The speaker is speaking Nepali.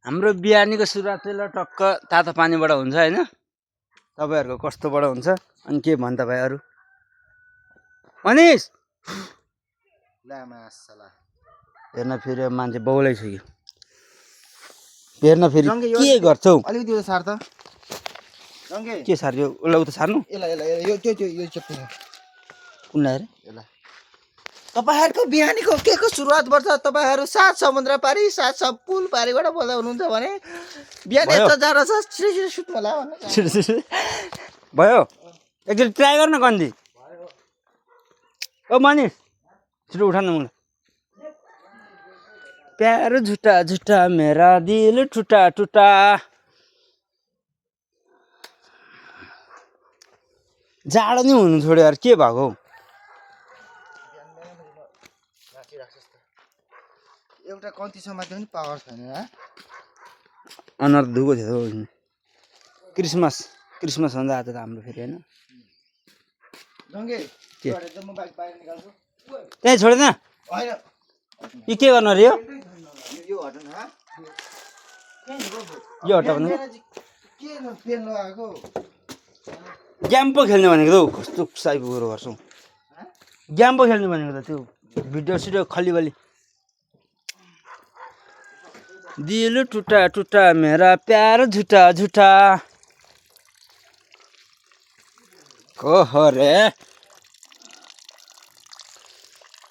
हाम्रो बिहानीको सुरुवात चाहिँ ल टक्क तातो पानीबाट हुन्छ होइन तपाईँहरूको कस्तोबाट हुन्छ अनि के भन् तपाईँहरू मनिष हेर्न फेरि मान्छे बौलाइसक्यो हेर्न फेरि के गर्छौ अलिकति यो सार त के सार्यो उसलाई उता सार्नु यो चप्पु कुनलाई अरे यसलाई तपाईहरुको बिहानीको के को सुरुवात गर्छ तपाईहरु सात समुद्र पारी सात पुल पारीबाट बोल्दा हुनुहुन्छ भने बिहानी यस्तो जाडो छ श्री सुत होला भयो एकचोटि ट्राई गर्न कन्दी ओ मनिष छिटो उठा न मलाई प्यार झुटा झुटा मेरा दिल टुटा टुटा जाडो नि हुनु छोड्यो यार के भएको एउटा कन्ती समात्यो पनि पावर छैन अनुहार धुको थियो क्रिसमस भन्दा आज त हाम्रो फेरि होइन त्यही छोडेन यो के गर्नु अरे यो हटा भन्नु गेम पो खेल्ने भनेको त कस्तो साइको कुरो गर्छौ गेम पो खेल्ने भनेको त त्यो भिडियो सिडियो खलीबली दिल टुटा टुटा मेरा प्यार झुटा झुटा को हो रे